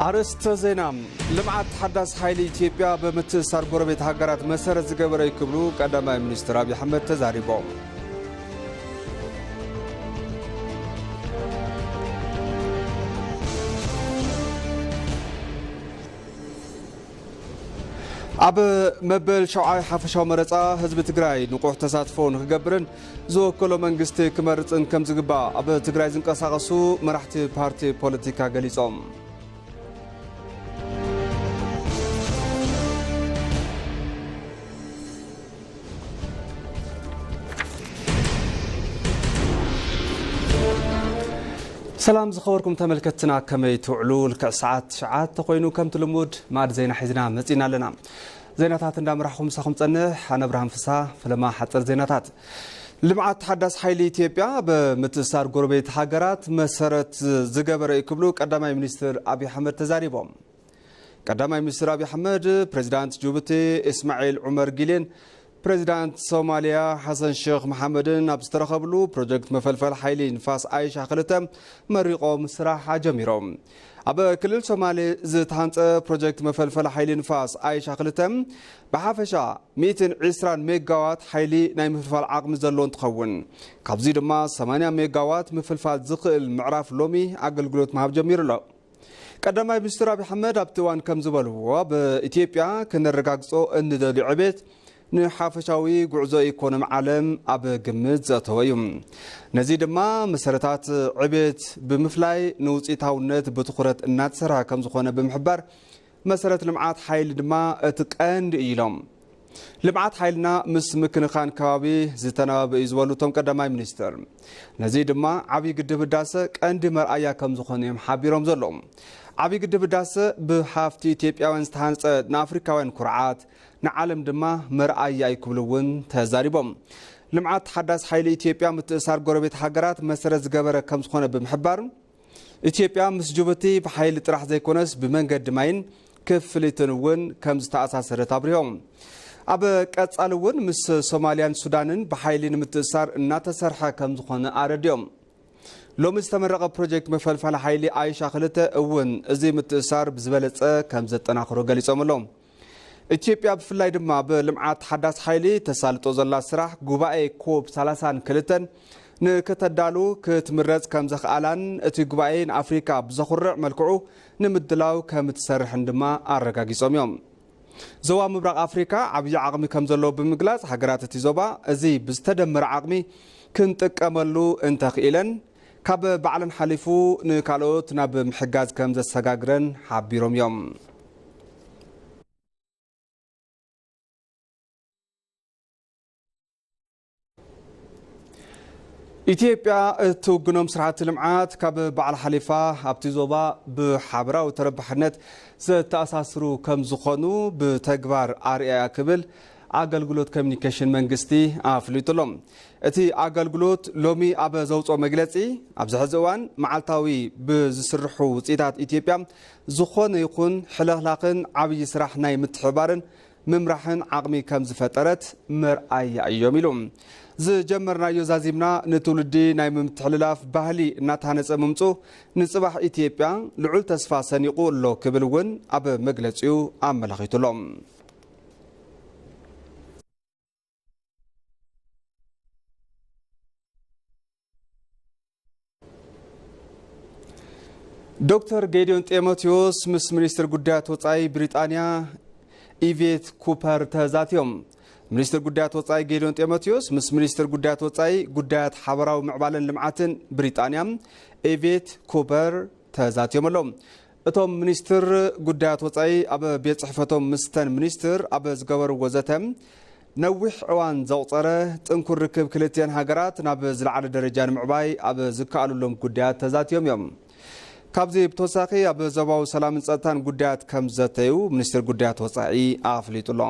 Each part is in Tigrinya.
ኣርእስተ ዜና። ልምዓት ሓዳስ ሓይሊ ኢትዮጵያ ብምትእስሳር ጎረቤት ሃገራት መሰረት ዝገበረ እዩ ክብሉ ቀዳማይ ሚኒስትር ኣብይ ኣሕመድ ተዛሪቦም። ኣብ መበል ሸውዓይ ሓፈሻዊ መረጻ ህዝቢ ትግራይ ንቑሕ ተሳትፎ ንክገብርን ዝወከሎ መንግስቲ ክመርጽን ከም ዝግባእ ኣብ ትግራይ ዝንቀሳቐሱ መራሕቲ ፓርቲ ፖለቲካ ገሊጾም። ሰላም ዝኸበርኩም ተመልከትትና፣ ከመይ ትውዕሉ? ልክዕ ሰዓት ትሽዓተ ኮይኑ ከምቲ ልሙድ ማዕድ ዜና ሒዝና መጺና ኣለና። ዜናታት እንዳመራሕኹም ምሳኹም ጸንሕ ኣነ ብርሃን ፍስሃ። ፈለማ ሓጸር ዜናታት። ልምዓት ሓዳስ ሓይሊ ኢትዮጵያ ብምትእስሳር ጎረቤት ሃገራት መሰረት ዝገበረ እዩ ክብሉ ቀዳማይ ሚኒስትር ኣብይ ኣሕመድ ተዛሪቦም። ቀዳማይ ሚኒስትር ኣብይ ኣሕመድ ፕሬዚዳንት ጅቡቲ እስማዒል ዑመር ጊሌን ፕሬዚዳንት ሶማሊያ ሓሰን ሼክ መሓመድን ኣብ ዝተረኸብሉ ፕሮጀክት መፈልፈል ሓይሊ ንፋስ ኣይሻ ክልተ መሪቖም ስራሕ ኣጀሚሮም። ኣብ ክልል ሶማሌ ዝተሃንጸ ፕሮጀክት መፈልፈል ሓይሊ ንፋስ ኣይሻ ክልተ ብሓፈሻ ሚእትን ዕስራን ሜጋዋት ሓይሊ ናይ ምፍልፋል ዓቕሚ ዘለዎ እንትኸውን፣ ካብዚ ድማ ሰማንያ ሜጋዋት ምፍልፋል ዝኽእል ምዕራፍ ሎሚ ኣገልግሎት ምሃብ ጀሚሩ ኣሎ። ቀዳማይ ሚኒስትር ኣብይ ኣሕመድ ኣብቲ እዋን ከም ዝበልዎ፣ ኣብ ኢትዮጵያ ክነረጋግጾ እንደልዮ ዕቤት ንሓፈሻዊ ጉዕዞ ኢኮኖሚ ዓለም ኣብ ግምት ዘእተወ እዩ። ነዚ ድማ መሰረታት ዕቤት ብምፍላይ ንውፅኢታውነት ብትኹረት እናተሰርሐ ከም ዝኾነ ብምሕባር፣ መሰረት ልምዓት ሓይሊ ድማ እቲ ቀንዲ እዩ ኢሎም። ልምዓት ሓይልና ምስ ምክንኻን ከባቢ ዝተናባበ እዩ ዝበሉ እቶም ቀዳማይ ሚኒስትር፣ ነዚ ድማ ዓብዪ ግድብ ህዳሰ ቀንዲ መርኣያ ከም ዝኾነ እዮም ሓቢሮም ዘለዉ። ዓብዪ ግድብ ህዳሰ ብሃፍቲ ኢትዮጵያውያን ዝተሃንፀ ንኣፍሪካውያን ኩርዓት፣ ንዓለም ድማ መርኣያ እዩ ክብሉ እውን ተዛሪቦም። ልምዓት ሓዳስ ሓይሊ ኢትዮጵያ ምትእሳር ጎረቤት ሃገራት መሰረት ዝገበረ ከም ዝኾነ ብምሕባር፣ ኢትዮጵያ ምስ ጅቡቲ ብሓይሊ ጥራሕ ዘይኮነስ ብመንገዲ ማይን ክፍሊትን እውን ከም ዝተኣሳሰረት ኣብሪሆም። ኣብ ቀጻሊ እውን ምስ ሶማልያን ሱዳንን ብሓይሊ ንምትእሳር እናተሰርሐ ከም ዝኾነ ኣረዲኦም። ሎሚ ዝተመረቐ ፕሮጀክት መፈልፈሊ ሓይሊ ኣይሻ ክልተ እውን እዚ ምትእሳር ብዝበለጸ ከም ዘጠናኽሮ ገሊጾም ኣለዉ። ኢትዮጵያ ብፍላይ ድማ ብልምዓት ሓዳስ ሓይሊ ተሳልጦ ዘላ ስራሕ ጉባኤ ኮፕ ሰላሳን ክልተን ንክተዳሉ ክትምረጽ ከም ዘኽኣላን እቲ ጉባኤ ንኣፍሪካ ብዘኹርዕ መልክዑ ንምድላው ከም እትሰርሕን ድማ ኣረጋጊጾም እዮም። ዞባ ምብራቕ ኣፍሪካ ዓብዪ ዓቕሚ ከም ዘለዎ ብምግላጽ፣ ሃገራት እቲ ዞባ እዚ ብዝተደመረ ዓቕሚ ክንጥቀመሉ እንተኽኢለን ካብ ባዕለን ሓሊፉ ንካልኦት ናብ ምሕጋዝ ከም ዘሰጋግረን ሓቢሮም እዮም። ኢትዮጵያ እትውግኖም ስራሕቲ ልምዓት ካብ ባዕላ ሓሊፋ ኣብቲ ዞባ ብሓበራዊ ተረባሕነት ዘተኣሳስሩ ከም ዝኾኑ ብተግባር ኣርኣያ ክብል ኣገልግሎት ኮሚኒኬሽን መንግስቲ ኣፍሊጡ ኣሎ። እቲ ኣገልግሎት ሎሚ ኣብ ዘውፅኦ መግለፂ፣ ኣብዚ ሕዚ እዋን መዓልታዊ ብዝስርሑ ውፅኢታት ኢትዮጵያ ዝኾነ ይኹን ሕልኽላኽን ዓብዪ ስራሕ ናይ ምትሕባርን ምምራሕን ዓቕሚ ከም ዝፈጠረት መርኣያ እዮም ኢሉ። ዝጀመርናዮ ዛዚምና ንትውልዲ ናይ ምምትሕልላፍ ባህሊ እናተሃነፀ ምምፁ ንፅባሕ ኢትዮጵያ ልዑል ተስፋ ሰኒቑ ኣሎ ክብል እውን ኣብ መግለፂኡ ኣመላኺቱ ኣሎ። ዶክተር ጌዲዮን ጢሞቴዎስ ምስ ሚኒስትር ጉዳያት ወጻኢ ብሪጣንያ ኢቬት ኩፐር ተዛትዮም። ሚኒስትር ጉዳያት ወጻኢ ጌዲዮን ጢሞቴዎስ ምስ ሚኒስትር ጉዳያት ወጻኢ፣ ጉዳያት ሓበራዊ ምዕባለን ልምዓትን ብሪጣንያ ኢቬት ኩፐር ተዛትዮም ኣለዉ። እቶም ሚኒስትር ጉዳያት ወጻኢ ኣብ ቤት ጽሕፈቶም ምስተን ሚኒስትር ኣብ ዝገበርዎ ዘተ፣ ነዊሕ እዋን ዘቑጸረ ጥንኩር ርክብ ክልቲአን ሃገራት ናብ ዝለዓለ ደረጃ ንምዕባይ ኣብ ዝከኣሉሎም ጉዳያት ተዛትዮም እዮም። ካብዚ ብተወሳኺ፣ ኣብ ዞባዊ ሰላምን ጸጥታን ጉዳያት ከም ዝዘተዩ ሚኒስትር ጉዳያት ወጻኢ ኣፍሊጡ ኣሎ።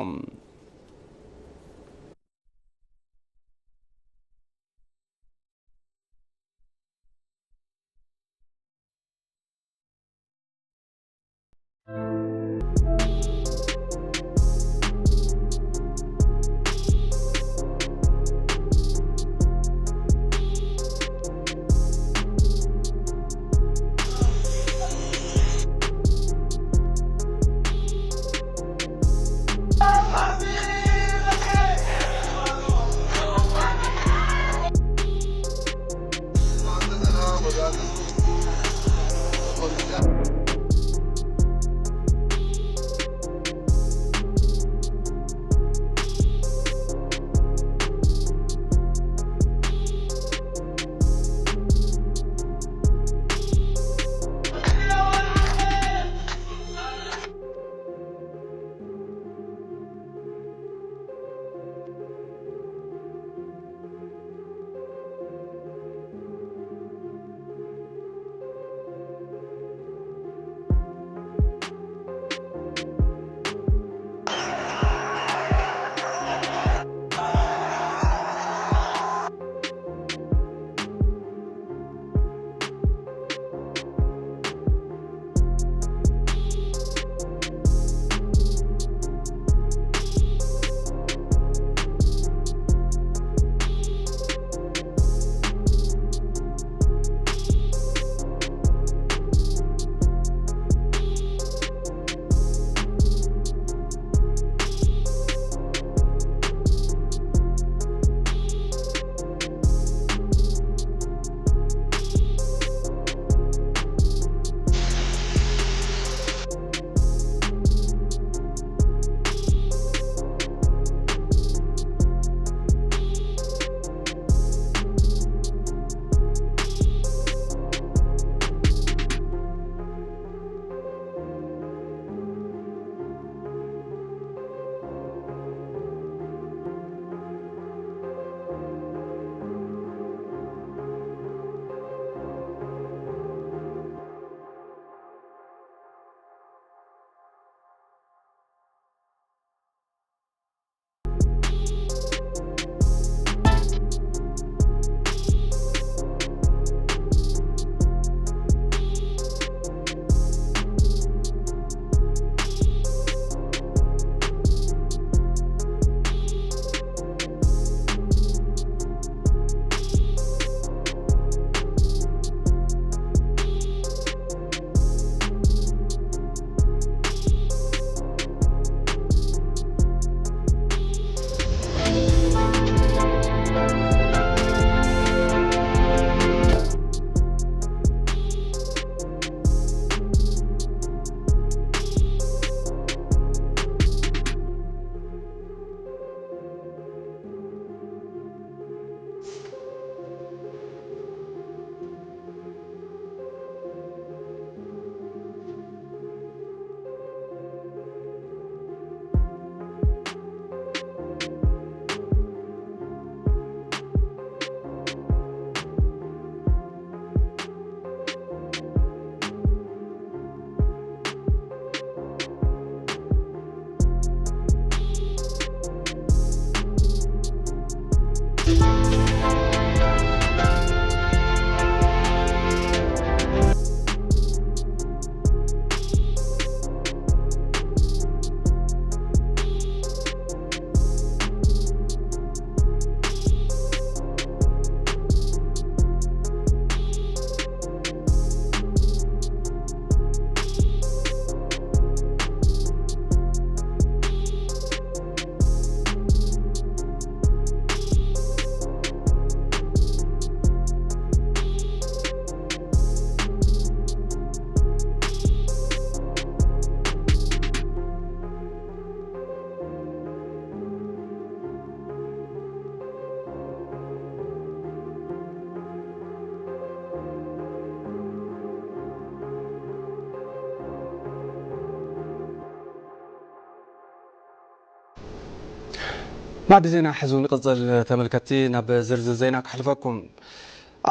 ማዕዲ ዜና ሕዚ እውን ይቕጽል። ተመልከትቲ፣ ናብ ዝርዝር ዜና ክሕልፈኩም።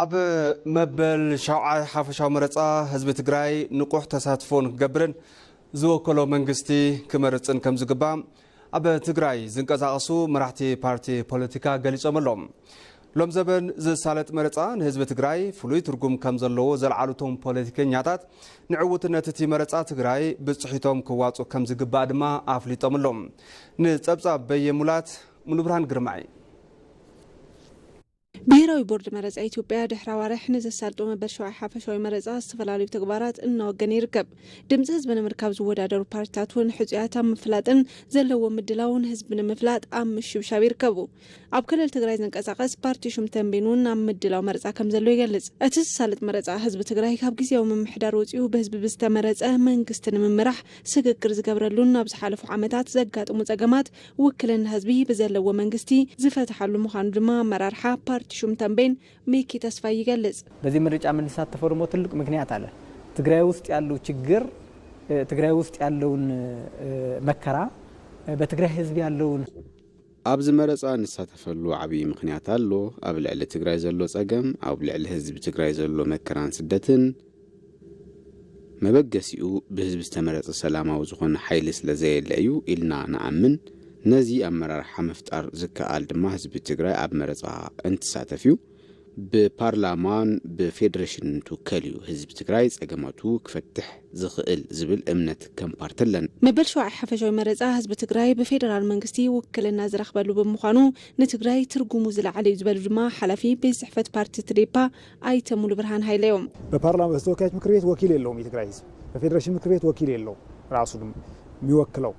ኣብ መበል ሻውዓይ ሓፈሻዊ መረጻ ህዝቢ ትግራይ ንቑሕ ተሳትፎ ንክገብርን ዝወከሎ መንግስቲ ክመርጽን ከም ዝግባእ ኣብ ትግራይ ዝንቀሳቐሱ መራሕቲ ፓርቲ ፖለቲካ ገሊጾም ኣለዉ። ሎም ዘበን ዝሳለጥ መረጻ ንህዝቢ ትግራይ ፍሉይ ትርጉም ከም ዘለዎ ዘልዓሉ እቶም ፖለቲከኛታት፣ ንዕውትነት እቲ መረጻ ትግራይ ብጽሒቶም ክዋጹ ከም ዝግባእ ድማ ኣፍሊጦም ኣለዉ። ንጸብጻብ በየ ሙላት፣ ሙሉብርሃን ግርማይ። ብሄራዊ ቦርድ መረጻ ኢትዮጵያ ድሕሪ ኣዋርሕ ንዘሳልጦ መበል ሸውዓይ ሓፈሻዊ መረጻ ዝተፈላለዩ ተግባራት እናወገነ ይርከብ። ድምፂ ህዝቢ ንምርካብ ዝወዳደሩ ፓርቲታት እውን ሕፁያት ኣብ ምፍላጥን ዘለዎ ምድላው ንህዝቢ ንምፍላጥ ኣብ ምሽብሻብ ይርከቡ። ኣብ ክልል ትግራይ ዝንቀሳቐስ ፓርቲ ሹም ተንቤን እውን ኣብ ምድላው መረጻ ከም ዘሎ ይገልጽ። እቲ ዝሳለጥ መረጻ ህዝቢ ትግራይ ካብ ግዜያዊ ምምሕዳር ወፂኡ ብህዝቢ ብዝተመረጸ መንግስቲ ንምምራሕ ስግግር ዝገብረሉን ኣብ ዝሓለፉ ዓመታት ዘጋጥሙ ጸገማት ውክልና ህዝቢ ብዘለዎ መንግስቲ ዝፈትሓሉ ምዃኑ ድማ ኣመራርሓ ፓርቲ ሹም ተንቤን ሚኪ ተስፋይ ይገልጽ። በዚህ ምርጫ የምንሳተፈው ደግሞ ትልቅ ምክንያት አለ። ትግራይ ውስጥ ያለው ችግር፣ እ፣ ትግራይ ውስጥ ያለውን፣ እ፣ መከራ፣ እ፣ በትግራይ ህዝብ ያለውን ኣብዚ መረጻ ንሳተፈሉ ዓብዪ ምኽንያት ኣሎ። ኣብ ልዕሊ ትግራይ ዘሎ ጸገም፣ ኣብ ልዕሊ ህዝቢ ትግራይ ዘሎ መከራን ስደትን መበገሲኡ ብህዝቢ ዝተመረጸ ሰላማዊ ዝኾነ ሓይሊ ስለ ዘየለ እዩ ኢልና ንኣምን። ነዚ ኣመራርሓ ምፍጣር ዝከኣል ድማ ህዝቢ ትግራይ ኣብ መረጻ እንትሳተፍ እዩ። ብፓርላማን ብፌደሬሽንን እንትውከል እዩ ህዝቢ ትግራይ ጸገማቱ ክፈትሕ ዝኽእል ዝብል እምነት ከም ፓርቲ ኣለና። መበል ሸውዓይ ሓፈሻዊ መረጻ ህዝቢ ትግራይ ብፌደራል መንግስቲ ውክልና ዝረኽበሉ ብምዃኑ ንትግራይ ትርጉሙ ዝለዓለ እዩ ዝበሉ ድማ ሓላፊ ቤት ጽሕፈት ፓርቲ ትዴፓ ኣይተ ሙሉ ብርሃን ሃይለ እዮም። በፓርላማ በተወካዮች ምክር ቤት ወኪል የለውም የትግራይ ህዝብ። በፌዴሬሽን ምክር ቤት ወኪል የለውም ራሱ የሚወክለው።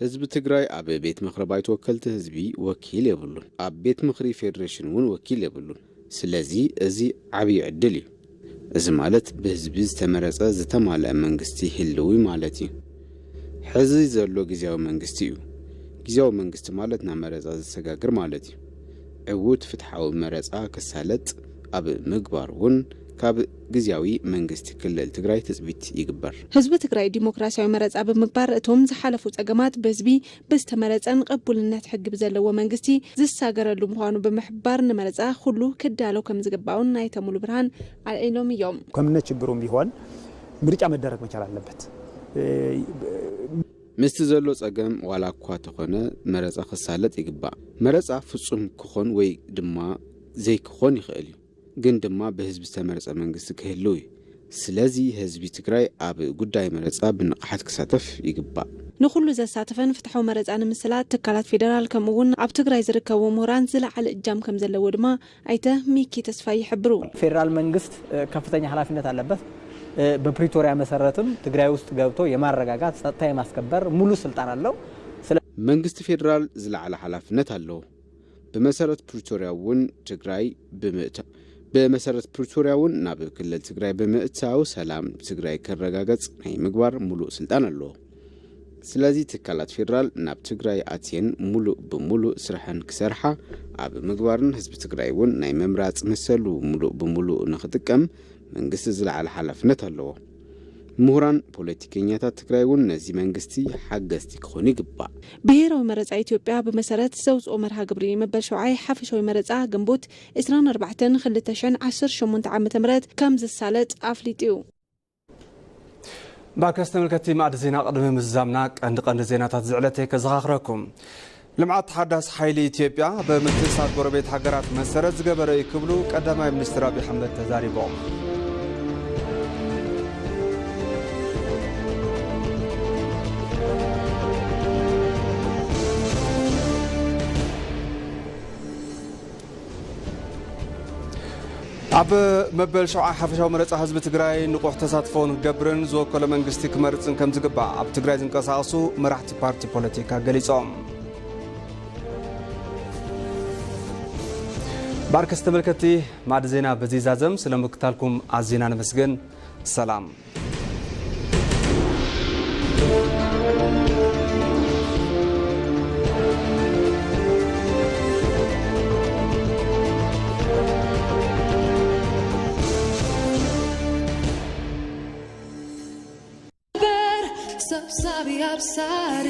ህዝቢ ትግራይ ኣብ ቤት ምኽሪ ባይቶ ወከልቲ ህዝቢ ወኪል የብሉን። ኣብ ቤት ምኽሪ ፌዴሬሽን እውን ወኪል የብሉን። ስለዚ እዚ ዓብዪ ዕድል እዩ። እዚ ማለት ብህዝቢ ዝተመረጸ ዝተማልአ መንግስቲ ህልው እዩ ማለት እዩ። ሕዚ ዘሎ ግዜያዊ መንግስቲ እዩ። ግዜያዊ መንግስቲ ማለት ናብ መረጻ ዘሰጋግር ማለት እዩ። ዕዉት ፍትሓዊ መረጻ ክሳለጥ ኣብ ምግባር እውን ካብ ግዜያዊ መንግስቲ ክልል ትግራይ ትጽቢት ይግበር። ህዝቢ ትግራይ ዲሞክራሲያዊ መረጻ ብምግባር እቶም ዝሓለፉ ጸገማት ብህዝቢ ብዝተመረጸን ቅቡልነት ሕጊ ብዘለዎ መንግስቲ ዝሳገረሉ ምዃኑ ብምሕባር ንመረጻ ኩሉ ክዳለው ከም ዝግባውን ኣይተ ሙሉ ብርሃን ኣልዒሎም እዮም። ከምነ ችግሩም ቢሆን ምርጫ መደረግ መቻል ኣለበት። እ፣ ምስቲ ዘሎ ጸገም ዋላ እኳ ተኾነ መረጻ ክሳለጥ ይግባእ። መረጻ ፍጹም ክኾን ወይ ድማ ዘይክኾን ይኽእል እዩ። ግን ድማ ብህዝቢ ዝተመረጸ መንግስቲ ክህልው እዩ። ስለዚ ህዝቢ ትግራይ ኣብ ጉዳይ መረጻ ብንቕሓት ክሳተፍ ይግባእ። ንኹሉ ዘሳተፈን ፍትሓዊ መረጻ ንምስላጥ ትካላት ፌደራል ከምኡ እውን ኣብ ትግራይ ዝርከቡ ምሁራን ዝለዓለ እጃም ከም ዘለዎ ድማ ኣይተ ሚኪ ተስፋይ ይሕብሩ። ፌዴራል መንግስት፣ እ፣ ከፍተኛ ኃላፊነት አለበት። እ፣ በፕሪቶሪያ መሰረትም ትግራይ ውስጥ ገብቶ የማረጋጋት፣ ጸጥታ የማስከበር ሙሉ ስልጣን አለው። ስለ መንግስቲ ፌዴራል ዝለዓለ ሓላፍነት ኣለዎ። ብመሰረት ፕሪቶሪያ እውን ትግራይ ብምእታ-፣ ብመሰረት ፕሪቶሪያ እውን ናብ ክልል ትግራይ ብምእታው ሰላም ትግራይ ክረጋገጽ ናይ ምግባር ሙሉእ ስልጣን ኣለዎ። ስለዚ ትካላት ፌዴራል ናብ ትግራይ ኣትየን ሙሉእ ብሙሉእ ስራሐን ክሰርሓ ኣብ ምግባርን ህዝቢ ትግራይ እውን ናይ ምምራጽ መሰሉ ሙሉእ ብሙሉእ ንኽጥቀም መንግስቲ ዝለዓለ ሓላፍነት ኣለዎ። ምሁራን፣ ፖለቲከኛታት ትግራይ እውን ነዚ መንግስቲ ሓገዝቲ ክኾኑ ይግባእ። ብሄራዊ መረፃ ኢትዮጵያ ብመሰረት ዘውፅኦ መርሃ ግብሪ መበል ሸውዓይ ሓፈሻዊ መረፃ ግንቦት ዕስራን ኣርባዕተን ክልተ ሽሕን ዓሰርተ ሸሞንተ ዓመተ ምህረት ከም ዝሳለጥ ኣፍሊጡ እዩ። ባርከስ ተመልከቲ ማዕድ ዜና ቅድሚ ምዝዛምና ቀንዲ ቀንዲ ዜናታት ዝዕለተይ ከዘኻኽረኩም። ልምዓት ተሓዳሲ ሓይሊ ኢትዮጵያ ብምትእስሳር ጎረቤት ሃገራት መሰረት ዝገበረ እዩ ክብሉ ቀዳማይ ሚኒስትር ኣብይ ኣሕመድ ተዛሪቦም። ኣብ መበል ሸውዓይ ሓፈሻዊ መረፃ ህዝቢ ትግራይ ንቑሕ ተሳትፎ ንክገብርን ዝወከሎ መንግስቲ ክመርፅን ከም ዝግባእ ኣብ ትግራይ ዝንቀሳቐሱ መራሕቲ ፓርቲ ፖለቲካ ገሊፆም። ባርከስ ተመልከቲ ማዕድ ዜና በዚ ዛዘም ስለ ምክታልኩም ኣዚና ነመስግን። ሰላም። ሰብሳቢ ኣብሳሪ